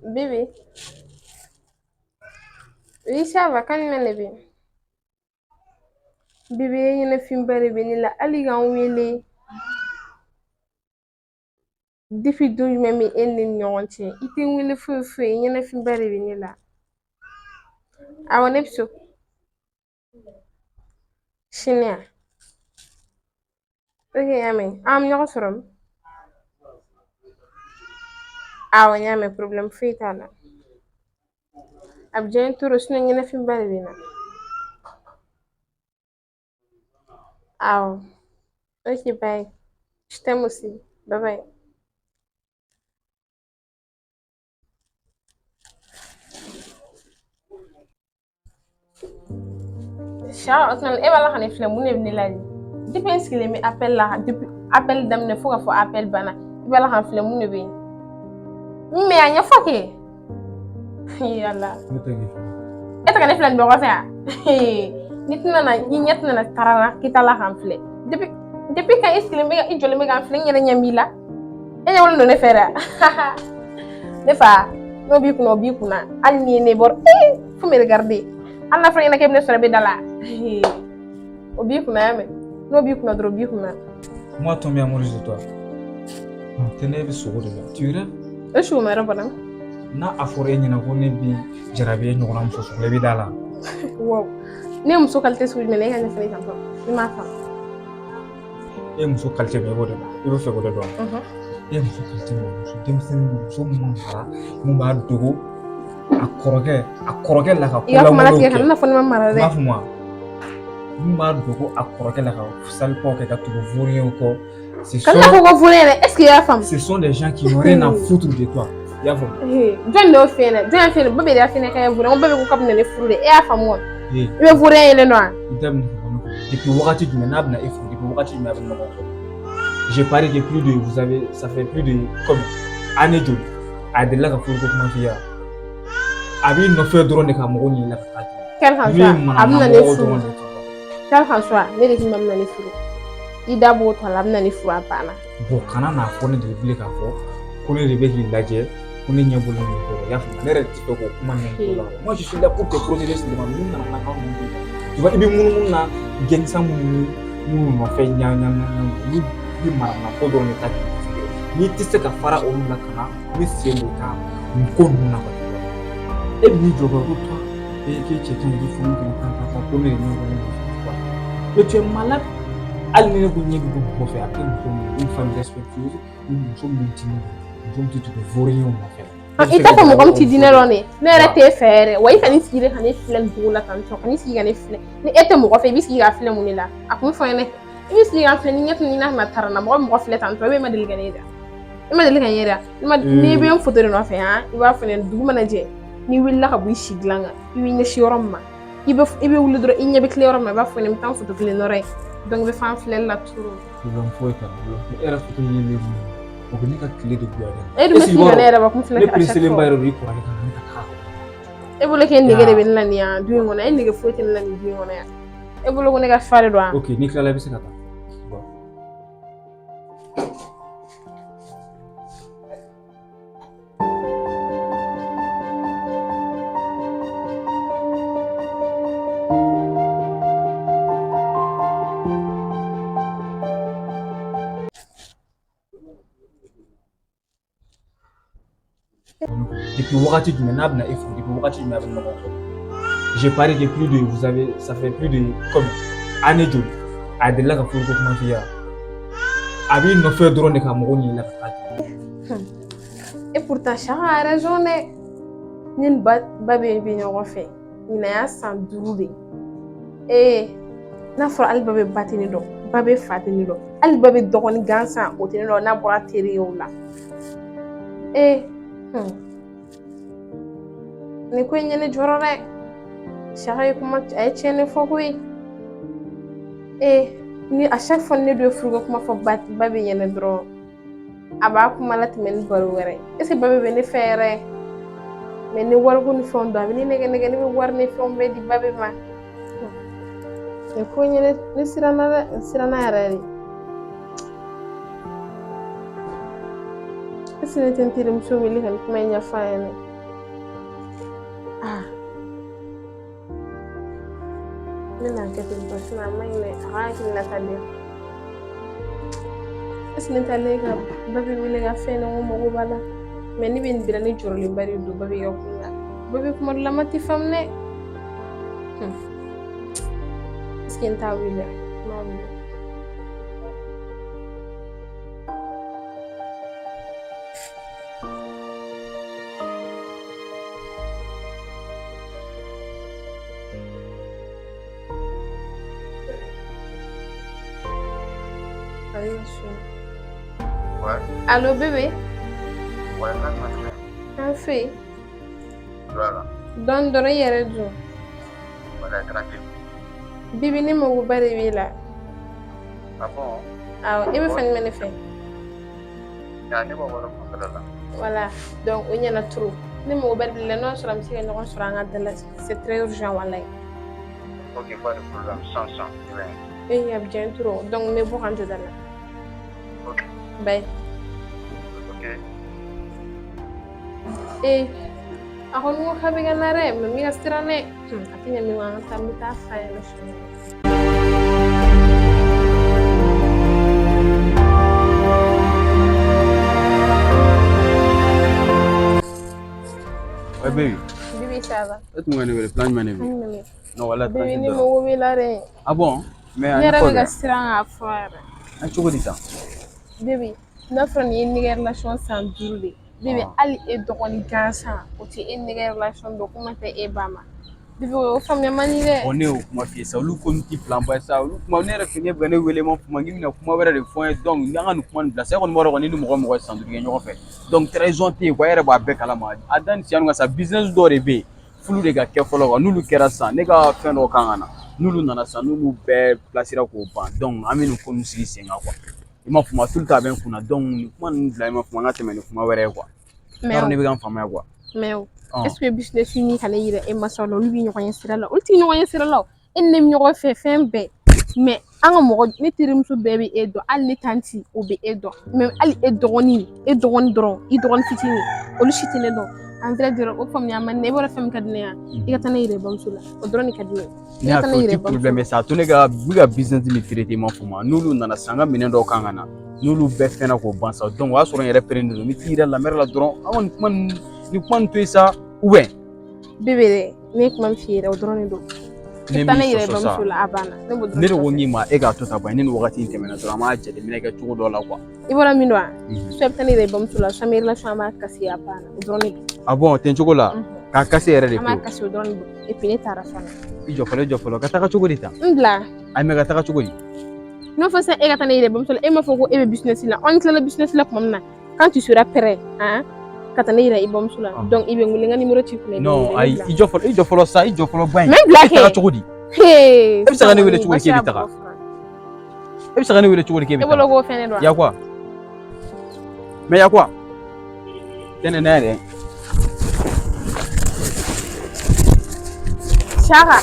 Bébé. Oui, ça va, kan jumɛn de bɛ yen? Bébé e ɲɛnafinba de bɛ ne la hali ka n wele. Depuis don jumɛn bɛ e ni ne ni ɲɔgɔn cɛ? I tɛ n wele foyi foyi, ɲɛnafinba de bɛ ne la. Awɔ, ne bɛ so. Sini wa? Ok, n y'a mɛn. An bɛ ɲɔgɔn sɔrɔ min? Awɔ, n y'a mɛn, problème foyi t'a la. A bɛ diya n ye trop sinon ɲɛnafinba de bɛ n na. Awɔ. Ok, bye. Je t'aime aussi. Bye bye. Siya o tuma e b'a la ka ne filɛ mun de bɛ ne la de depuis n sigilen bɛ appel la depuis appel daminɛ fo ka fɔ appel banna i b'a la ka n filɛ mun de bɛ yen mais a ɲɛfɔ kɛ yala Ne tɛ k'i filɛ. E tɛ ka ne filɛ nin bɛɛ kɔfɛ yan ni tɛna na i ɲɛ tɛna na taara la k'i t'a la ka n filɛ depuis quand i sigilen bɛ i jɔlen bɛ ka n filɛ n yɛrɛ ɲɛ b'i la e ɲɛ wolo don ne fɛ dɛ ne fa n'o b'i kunna o b'i kunna hali n'i ye ne bɔ ee faut me regarder hali n'a fɔra i ɲɛna k'e bɛ ne sɔrɔ i bɛ da la o b'i kunna y'a mɛn n'o b'i kunna dɔrɔn o b'i kunna. Moi, tomber amoureuse de toi. Non, tɛ ne bɛ sogo de la. Tu rêves? E sugu ma yɔrɔ bɔra. N'a a fɔra e ɲɛna ko ne bɛ jarabi e ɲɔgɔnna muso sugu la, i bɛ da la. Wow. Ne ye muso qualité sugu jumɛn ye e ka ɲɛfɔ ne tantɔ ne m'a faamu. E ye muso qualité min ye, i b'o de dɔn. I bɛ fɛ k'o de dɔn. E ye muso qualité min ye, muso denmisɛnnin, muso min ma mara, mun b'a dogo a kɔrɔkɛ la ka I ka kuma kolankolonw latigɛ kɛ. kana n'a fɔ ne ma mara N dɛ. b'a fɔ ma mun b'a dogo a kɔrɔkɛ la ka salipaw kɛ ka tugu vaurienw kɔ. Ce Kana n'a sont, fɔ ko voler yɛrɛ est ce que i y'a faamu. ce sont des gens qui n'ont rien à foutre de toi. I y'a faamu? Jɔn de y'o f'i ɲɛna jɔn y'a f'i ɲɛna ba bɛ de y'a f'i ɲɛna k'a ye voler n ko ba bɛ ko k'a bɛ na ne furu de e y'a faamu wa. Ee, I bɛ voler yelen dɔn wa. I da bɛ nin fɔ ne kɔ. Depuis wagati jumɛn n'a bɛna e furu, depuis wagati jumɛn a bɛ ɲɔgɔn kɔ? J'ai parlé de plus de, vous avez, ça fait plus de comme année joli a delila ka furuko kuma f'i ye wa? A b'i nɔfɛ dɔrɔn de ka mɔgɔw ɲini la ka taa. Quel qu'en N'u ye soit a bɛ na ne manamɔgɔw furu. dɔrɔn de tu vois. Quel qu'en soit ne de k'i ma a bɛ na ne furu. I da b'o tɔ la a bɛ na ne furu a banna. Bon, kana n'a fɔ ne de bilen k'a fɔ ko ne de bɛ k'i lajɛ ko ne ɲɛ bolo nin kɔrɔ, i y'a faamu? Ne yɛrɛ tɛ fɛ k'o kuma mɛn ko la. Moi, je suis là pour te protéger seulement. Ninnu nana kan ninnu bɛ tu vois, i bɛ munumunu na gɛnsan minnu ni minnu nɔfɛ ɲa ɲa ɲa ɲa, olu bɛ manamana ko dɔrɔn de ta k'i sɛgɛrɛ. N'i tɛ se ka fara olu la, ka na ne sen don i ka nin ko ninnu na quoi, tu vois. E bɛ n'i jɔ ko toi e k'e cɛ ka ɲi k'i furu kɛ tan tan tan ko ne de ɲɛ bɔlen don, tu vois. Mais tu es malade. Hali ni ne ko ɲɛ bɛ bɔ mɔgɔ fɛ, a bɛ kɛ muso min ye, une femme respectueuse, muso min ti ne dɔn, muso min tɛ tugu vaurienw nɔfɛ. I t'a fɔ mɔgɔ min ti diinɛ dɔn de ne yɛrɛ t'e fɛ yɛrɛ wa i kan'i sigi de ka ne filɛ nin cogo la tantɔ kan'i sigi ka ne filɛ ni e tɛ mɔgɔ fɛ i b'i sigi ka filɛ mun de la a kun fɔ n ɲɛna i b'i sigi ka filɛ ni ɲɛ tun n'a taara na mɔgɔ mɔgɔ filɛ tantɔ e bɛ ma deli ka ne da e ma deli ka n yɛrɛ n'i bɛ n foto de nɔfɛ han i b'a fɔ ne dugu mana jɛ n'i wulila ka bɔ i si dilan kan i b'i ɲɛsin yɔrɔ min ma i bɛ wuli dɔrɔn i ɲɛ bɛ tile yɔrɔ min na i b'a fɔ ne bɛ taa foto kelen nɔrɔ ye donc i bɛ fan filɛli la trop. Problème foyi t'a la, e yɛrɛ foto yelen mun o bɛ ne ka tile de goya dɛ. E dun bɛ sigi ka ne yɛrɛ bakun filɛ. Ne pressélen ba yɛrɛ don i kɔrɔkɛ ka na ne ka taga. E bolo k'e nege de bɛ ne la nin yan du in kɔnɔ e nege foyi tɛ ne la nin du in kɔnɔ yan e bolo ko ne ka fa de don wa. Ok, n'i tilala i bɛ se ka taa. Bon. Depuis wagati jumɛn n'a bɛna e furu, depuis wagati jumɛn a bɛ ɲɔgɔn kɔ? J'ai parlé de plus de, vous avez, ça fait plus de comme année joli a delila ka furuko kuma f'i ye wa? A b'i nɔfɛ dɔrɔn de ka mɔgɔw ɲini la ka taa. Et pourtant Chaka a raison dɛ ne ni ba ba bɛ ɲɔgɔn fɛ ɲinan y'a san 5 de ee n'a fɔra hali ba bɛ ba tɛ ne dɔn ba bɛ fa tɛ ne dɔn hali ba bɛ dɔgɔnin gansan o tɛ ne dɔn n'a bɔra teriyew la ee nin ko in ye ne jɔrɔ dɛ Chaka ye kuma a ye tiɲɛ de fɔ koyi ee ni à chaque fois ne dun ye furuko kuma fɔ ba ba bɛ ɲɛnɛ dɔrɔn a b'a kuma latɛmɛ ni baro wɛrɛ est ce que ba bɛ ne fɛ yɛrɛ mais ni wariko ni fɛnw don a bɛ ne nɛgɛ nɛgɛ ne bɛ wari ni fɛnw bɛɛ di ba bɛ ma nin ko in ye ne siranna dɛ n siranna yɛrɛ de. Est-ce que ne tɛ n terimuso wele ka nin kuma in ɲɛfɔ a ɲɛna? Ah, ne n'a kɛ ten tɔ, sinon a man ɲi dɛ, a ka hakilinata di yan. Est-ce que ne t'ale ka Babi wele ka fɛn ne ko mago b'a la? Mais ne bɛ nin bɛɛ la, ne jɔrɔlenba de don Babi ka ko la. Babi kuma dɔ la ma tɛ faamu dɛ. Est-ce que n t'a wele? N b'a wele. Ouais. Allô bébé? Ouais, ça va. An fɛ yen. Voilà. Dɔɔni dɔrɔn, i yɛrɛ dun? Voilà, tranquille. Bibi, ne magoba de b'e la. Ah bon? Awɔ, e bɛ fan jumɛn de fɛ? Ya, ne b'o wɔrɔ kɔfɛla la. Voilà, donc o ɲɛna trop. Ne magoba de b'i la, n'o y'a sɔrɔ an bɛ se ka ɲɔgɔn sɔrɔ an ka da la, c'est très urgent walayi. Ok, pas de problème. Sans, sans. Ouais. E a bɛ diya n ye trop, donc n bɛ bɔ ka n jɔ da la. Ok. Bye. Ok. Ee, a kɔni ko k'a bɛ ka na dɛ, mais n bɛ ka siran dɛ. A tɛ ɲɛ min kɔ, an ka taa, n bɛ taa f'a ɲɛna sini. Ouais, baby. Bibi, ça va? E tun ka ne wele plan jumɛn de bɛ yen? Non, wala. Bibi, ne mago b'i la dɛ. Ah bon? Mais Ne yɛrɛ bɛ ka siran k'a fɔ yɛrɛ. An cogo di tan? Bibi, n'a fɔra nin ye ne ka relation san 5 de ye. Bibi, hali e dɔgɔnin gansan, o tɛ e ni ne ka relation dɔn, kuma tɛ e ba ma. Bibi, o faamuya man di dɛ. Bon, ne y'o kuma f'i ye sa, olu ko nin ti plan ba ye sa, olu kuma ne yɛrɛ fɛ, ne bɛ ne wele ma kuma k'i bɛna kuma wɛrɛ de fɔ n ye, donc an ka nin kuma nin bila sa, e kɔni b'a dɔn kɔni ni mɔgɔ mɔgɔ ye san 5 kɛ ɲɔgɔn fɛ, donc trahison tɛ yen quoi, e yɛrɛ b'a bɛɛ kalama. A da ni siyan ka sa, business dɔw de bɛ yen, f'olu de ka kɛ fɔlɔ quoi, n'olu kɛra sisan, ne ka fɛn dɔw kan ka na, n'olu nana sisan, n'olu bɛɛ placera k'o ban, donc an bɛ nin ko ninnu sigi sen kan quoi. I m'a faamu, tout le temps a bɛ n kunna, donc nin kuma ninnu bila, i m'a faamu, an ka tɛmɛ ni kuma wɛrɛ ye quoi. Mais ne bɛ ka n faamuya quoi. Mais est-ce que business ni ka ne yira e masaw la, olu bɛ ɲɔgɔn ye sira la, olu tɛ ɲɔgɔn ye sira la, e ni ne bɛ ɲɔgɔn fɛ fɛn bɛɛ, mais an ka mɔgɔ, ne terimuso bɛɛ bɛ e dɔn, hali ne tanti o bɛ e dɔn, mais hali e dɔgɔnin, e dɔgɔnin dɔrɔn, i dɔgɔnin fitinin, olu si tɛ ne dɔn. En vrai dɔrɔn, o faamuya man di ne, e b'a dɔn fɛn min ka di ne ye, i ka taa ne yɛrɛ bamuso la, o dɔrɔn de ka di ne ye. Ne y'a fɔ o ti problème ye sa, a to ne ka n bɛ ka business min traiter, i m'a faamu, n'olu nana sisan, an ka minɛn dɔw kan ka na, n'olu bɛɛ fɛnna k'o ban sa, donc o y'a sɔrɔ n yɛrɛ pɛrɛnnen don, n bɛ t'i yɛrɛ lamɛri la dɔrɔn, an ka nin kuma nin to yen sa, ou bien. Bébé dɛ, ne ye kuma min f'i ye dɛ, o dɔrɔn de don. Ne taa ne m'i yɛrɛ sɔsɔ sa. bamuso la, a banna. Ne b'o dɔrɔn Ne de ko de fɛ. n k'i ma e k'a to tan ban, ni nin wagati in tɛmɛna dɔrɔn, an b'a jateminɛ kɛ cogo dɔ la quoi. I bɔra min dɔn wa? Soit i bɛ taa ne yɛrɛ bamuso la, soit an bɛ relation, an b'a kasi, a banna, o dɔrɔn de don. Ah bon, ten cogo la, k'a kasi yɛrɛ de An b'a pewu. kasi, o dɔrɔn de don. Et puis ne taara fana. I jɔ fɔlɔ, i jɔ fɔlɔ, ka taga cogo di tan? N bila. Ayi, mais ka taga cogo di? N'o fɔ sisan e ka taa ne yɛrɛ bamuso la, e m'a fɔ ko e bɛ business la, an tilala business la tuma min na, quand tu seras prêt, hein, ka taa ne yɛrɛ i bamuso la, donc i bɛ n wele, n ka numéro t'i kunna, i bɛ n Non, wele, ne ayi, bila. i jɔ fɔlɔ, i jɔ fɔlɔ sa, i jɔ fɔlɔ ba in. N bɛ bila E taga kɛ. cogo di? Hey, E bɛ se ka ne wele cogo di k'e bɛ taga? E bɛ se ka ne wele cogo di k'e E bɛ bolo taga? k'o fɛn ne don wa? Ya quoi? Mais ya quoi? Tɛnɛ ne yɛrɛ. Saka,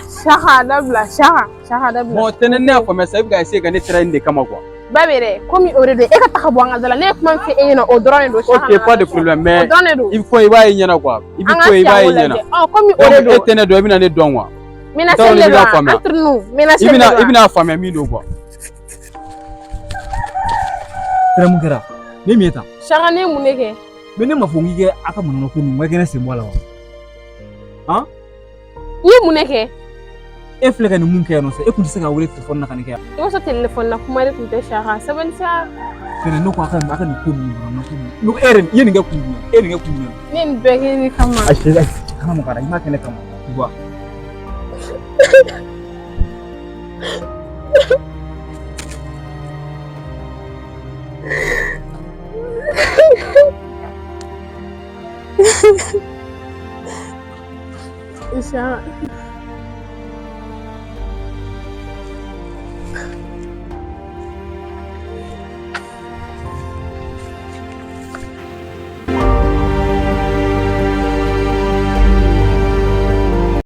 Saka dabila, Saka, Saka dabila. Bon, tɛnɛ ne y'a faamuya sa, e bɛ ka essayer ka ne trahir nin de kama quoi. Ba bɛ dɛ, komi o de don, e ka taga bɔ an ka da la, ne ye kuma min fɔ e ɲɛna, o dɔrɔn de don. Saka. Ok, pas de problème, mais O dɔrɔn de don. i bɛ ko i b'a ye ɲɛna quoi. I bɛ An ka ko i b'a ye siyanko ɲɛna. lajɛ. Ɔ, komi o de Donc e don. tɛ ne dɔn, e bɛna ne dɔn quoi. Menacer N t'a dɔn de n'i bɛna don wa? faamuya. Entre nous, menacer I de bɛna don i wa? bɛna faamuya min don quoi. Fɛrɛ mun kɛra? Ne min ye tan? Saka, ne ye mun de kɛ? Mais ne ma fɔ k'i kɛ a ka manamana ko ninnu, n ka kɛ ne sen bɔ a la wa? Han? I ye mun de kɛ? E filɛ ka nin mun kɛ yan nɔ sisan, e kun tɛ se ka wele telefɔni na ka nin kɛ yan. I b'a sɔrɔ telefɔni na kuma de tun tɛ, Saka, sabali sa. Fɛnɛ ne ko a ka nin ko ninnu, manamana ko ninnu. Ne ko e yɛrɛ, i ye nin kɛ kun jumɛn? E ye nin kɛ kun jumɛn? Ne ye nin bɛɛ kɛ ne kama. Ayi, ayi, kana maga a la, i m'a kɛ ne kama, tu vois. Saka.